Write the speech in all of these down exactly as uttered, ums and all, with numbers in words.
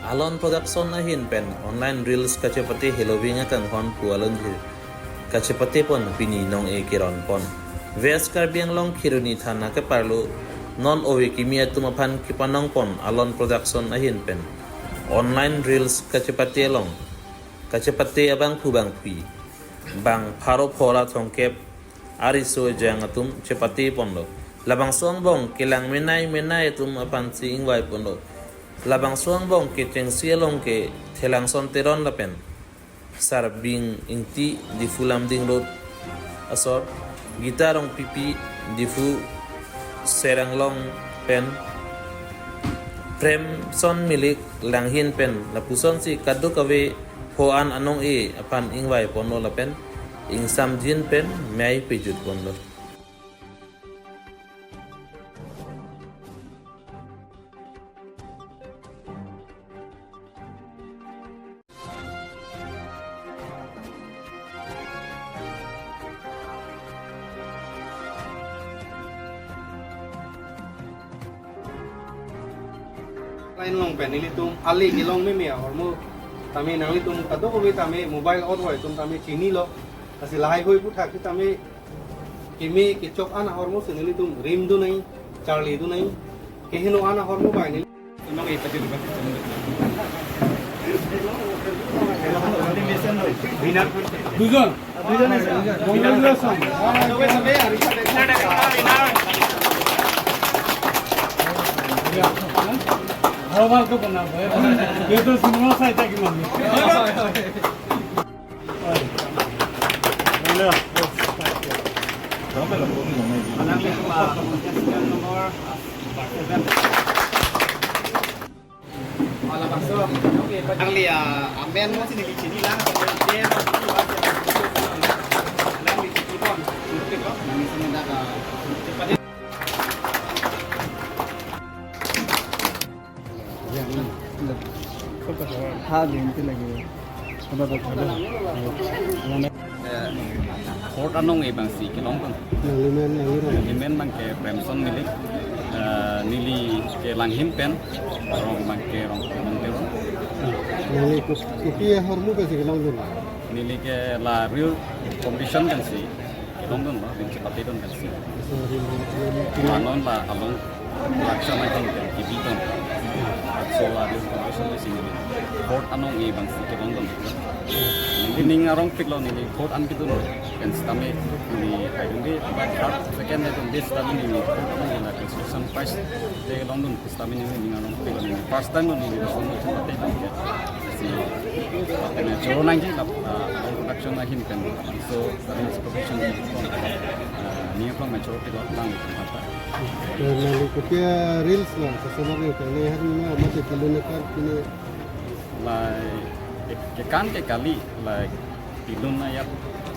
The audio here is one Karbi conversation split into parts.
Alon Production ahin pen online reels kachepate heloving akanghon pu alonjir kachepate pon pini nong-e keron pon. West Karbi Anglong Kheroni thana keparlo non ove kimi atum aphan kepanong pon Alon Production ahin pen online reels kachepate along kachepate abangphu bangphi bang pharo pho ra thomkep ariso ejang atum chepate ponlo. Labangso angbong kelang menei menei atum aphansi ingvai ponlo. Labangso angbong kechengsi along ke Thelangson Teron lapen Sarbing Ingti, Diphu Lumding Road asor, Gita Rongpipi, Diphu Seranglong pen Premson Milik Langhin pen lapusonsi kadokave pho-an anong-e aphan ingvai ponlo lapen ingsamjin pen mei pejut ponlo. Line along pen nelitum ali kelong meme ahormu tame nanglitum kadokave tame mobile oroi atum tame chinilo. Lasi lahaihui aputhak tame keme kechok an ahormu si nelitum rimdun nai, charlidun nai, keheno an ahormu bai neli. দুজন। দুজন আছে, দুজন। ভাল ভালকৈ বনাব। এইটো চিনেমা চাই থাকিম আমি। Ang liya, amen mo sini di sini lang. Ha, din ti lagi. Ada, ada, ada. Eh, fourth anong-e abangsi kelongdun. Nanglimen, nanglimen. Nanglimen abangke Premson Milik. Eh, neli ke Langhin pen, arong abangke Rongpemon Teron. Neli ko-, kopi ahormu pensi kelongdun? Neli ke la reel competition pensi kelongdunlo, ning chepatedun pensi. So, ring, ring, ring. Anon la along laksa na jing pen kebidun. So, la reel competition pensi neli fourth anong-e abangsi kelongdun. Neli ning arongpiklo, neli fourth an kedun. Pen sitame neli haidunde, third, second haidunde sitame neli fourth anong-e la consolation prize te kelongdun. Sitame neli ning arongpiklo, neli first time lo neli lapuson chepatedun ke. Si, lapen choro nangji la, ah, Alon Production ahin pen. So, sitame si production, ah, ning arong pen choropiklo lang pen kata. Eh, neli kopi a reels la, customer ni kali hari ni mati pilun akar kini. Lai, ke, kekan ke kali, lai, pilun ayat,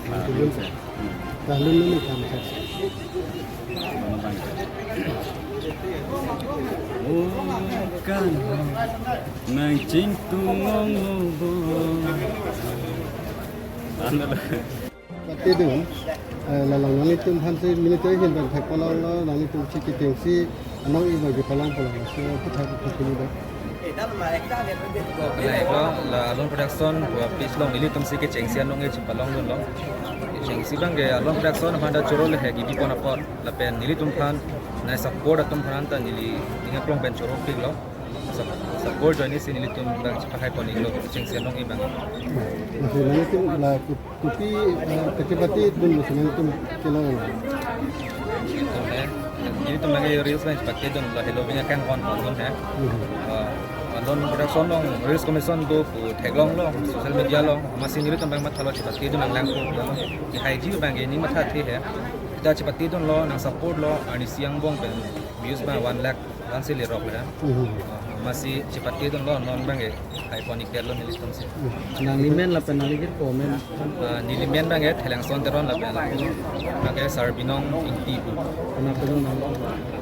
la, pilun. Pilun. Hmm. Pilun ni kam sa. Mana bang? Oh, kan. Nang chingtung ngong bo. Ano la? Patedun, eh, la lang nanglitum aphansi minute ahin pen thek palong lo, nanglitum si kechengsi anong-e abang kepalong palong, so, aputhak kepini do. Like lo, la Alon Production, pu page along nelitum si kechengsi anong-e chepalongdunlo. Kechengsi abangke Alon Production aphan ta choro le he gibi pon apot, lapen nelitum aphan, nai support atum aphan ta neli ning arong pen choropiklo. Sup-, support ajoine si nelitum abang chepahai pon iklo, kechengsi anong-e abang. Masi nanglitum la ko-, kopi, eh, kachepatedun masi nanglitum kelong. Nelitum, eh, nelitum abang reels abang chepatedunlo, heloving akanghon pondun he. Hmm. Ah, Alon Production along, reels commission do pu theklonglo, social media along, masi nelitum abang mathalo chepatedun nanglangpo, kehaiji abangke ning mathathe he. Kita chepatedunlo, nang support lo, arnisi angbong pen views abang one lakh vansi lerok le. Mhm. Masi chepatedunlo, non abangke hai pon iketlo nelitum si. Nanglimen lapen nangli kepho men? Ah, nelimen abangke Thelangson Teron lapen abangke Sarbinong Ingti pu. Kona pu nang?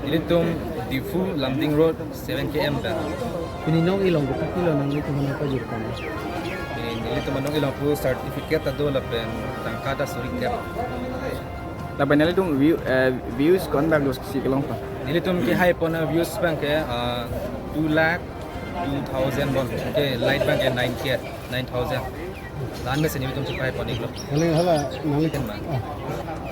Nelitum Diphu Lumding Road seven K M pen. Pini nong-e along kopi lo nanglitum aphan pajir pon? Pini nelitum anong-e along pu certificate ta do lapen tangka ta suri kep. Lapen nelitum view, eh, views ko-an bak dos si kelong pon? Nelitum kehai pon a views abangke, ah, two lakh Two thousand bon. Okay, light abang ke nine K, nine thousand. La-an mesen nelitum chepai pon-iklo. Kali hala nangli. Ken ma. Ah.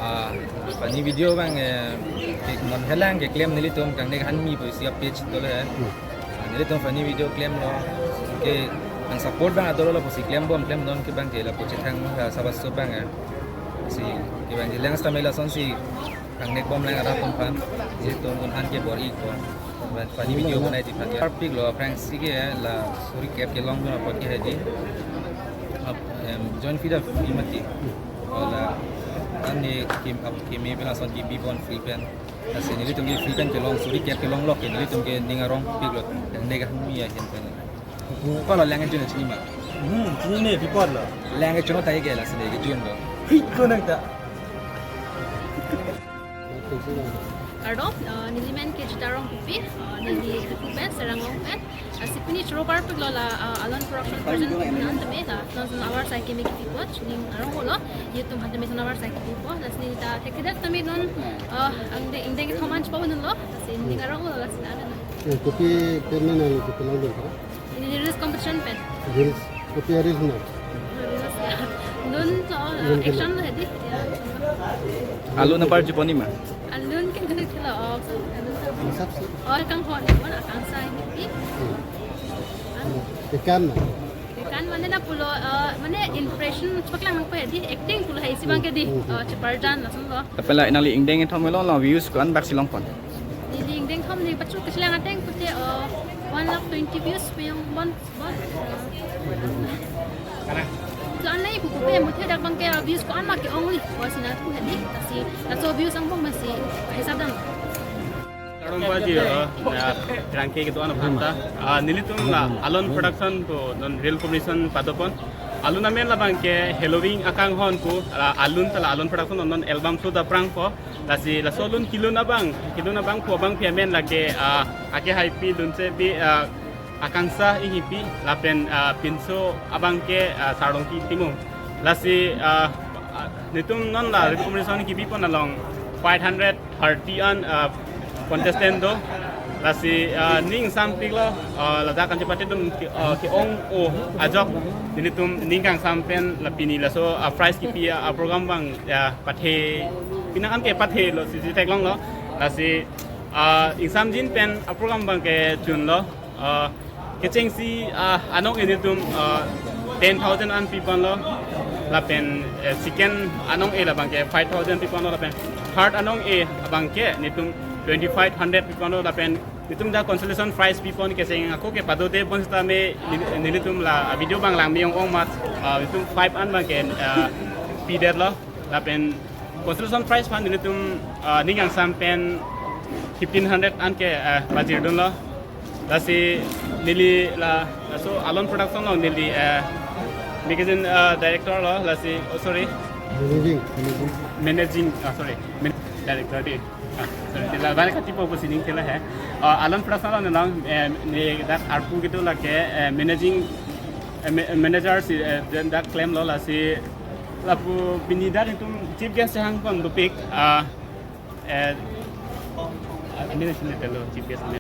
Ah, funny video abang, eh, ke non helang keklem nelitum kangnek hanmi pu isi a-page dolo he. Hmm. Ah, nelitum funny video klemlo. Okay, nang support abang adolo lapusi klem bom, klemdun ke abang ke lapu chethang, ah, sabas so abang, eh. Si, ke abang ke lang stamela sonsi kangnek bomlang arat atum aphan, nelitum un-an ke bor-ikpo. Funny video banaiji aphan. Arpiklo aphrangsi ke la suri kep kelongdun apot ke hedi. Ap, em, join fee ta free mati. La, ani kim ap kimi pen lason kibi pon free pen. Lasi nelitum ke free pen kelong, suri kep kelonglo ke nelitum ke ning arongpiklo. Kangnek hanmi ahin pen. Kopi lo, lang-ik jun chinima? Hmm, chinine, pi apot lo? Lang-ik jun ta ke lasi lang-ik junlo. Hei, ko nang ta. Kardom, eh, neli men ke Jita Rongpipi, eh, neli Diphu pen, Serang along pen. Lasi pini choro parpiklo la, eh, Alon Production present an tame la, non son awar sai kimi kipi apot, chuning arong lo, YouTube han tame son awar sai kipi apot, lasi neli ta thekthe tame non, eh, angdeng, ingdeng kethom an chepabonlo, lasi ning arong lo, lasi na. Eh, kopi pen nangli kopi longdun? Ini reels competition pen. Reels, kopi a-reels na? Reels ya. Lun to, Lun kilo. Action lo hedi. Ya. Alun apar chepon-ikma? Alun ke gede kilo, oh. Alun ke. Ang sap si? Oh, kanghon, kanghon, akangsai. Hmm. Kekan na? Kekan mane lapulo, eh, mane impression chepaklang nangpo hedi, acting pulo hai isi abang ke di, Hmm, hmm. Eh, cheparjan lasonlo. Lapen la nangli ingdeng kethom lo, la views ko-an bak si longpon? Neli ingdeng kethom neli pachu kechelang ateng pute, eh, one lakh twenty views pi-ong bon, bon. Plan nai pu pupe muthe dak abang ke views ko-an ma ke-ong li. Wa sina pu hedi. Lasi, laso views angbong masi hisap dam. Kardom paji, eh, ya, rangke kedo-an aphan ta. Ah, nelitum la Alon Production pu non reel competition padopon. Alun amen labang ke Halloween akanghon pu, la Alun ta la Alon Production non, non album shoot aphrang pu. Lasi laso lun kelun abang, kelun abang pu abangpi amen lake, ah, Ake Haipi, Lunsepi, ah, Akangsa Inghipi, lapen, ah, pinso abang ke, ah, Sarlongki Timung. Lasi, ah, ah, nelitum non la reel competition kibipon along five hundred thirty an, ah, contestant do. Lasi, ah, ning sampiklo, ah, ladak kan chepate dum ke, ah, ke-ong-o ajok nelitum ning kangsam pen la pini laso, ah, prize kipi, ah, program abang, ya, pathe, pinang an ke pathelo, si, si theklonglo. Lasi, ah, ingsamjin pen a-program abang ke chunlo. Ah, kechengsi, ah, anong-e nelitum, ah, ten thousand an piponlo. Lapen, eh, second anong-e labang ke five thousand piponlo. Lapen third anong-e abang ke nelitum twenty-five hundred piponlo. Lapen nelitum dak consolation prize pipon kecheng ako ke padode bonsitame nel-, nelitum la video abang langme ong-ong amat, ah, nelitum five an abang ke, ah, pidetlo. Lapen consolation prize aphan nelitum, ah, ning kangsam pen fifteen hundred an ke, ah, pajirdunlo. Lasi neli la, laso Alon Production along neli, ah, magazine, ah, director lo, lasi, oh, sorry. Managing, managing. Managing, ah, sorry. Man-, director di. Ah, sorry, neli la balik katipo pusi ning kela he. Ah, Alon Production along nang, eh, ne dak arpu kedo lake, eh, managing, eh, ma-, manager si, eh, dak klemlo, lasi lapu pini dak nelitum chief guest hangpon dopik, ah, eh, ah, ini sini telo chief guest.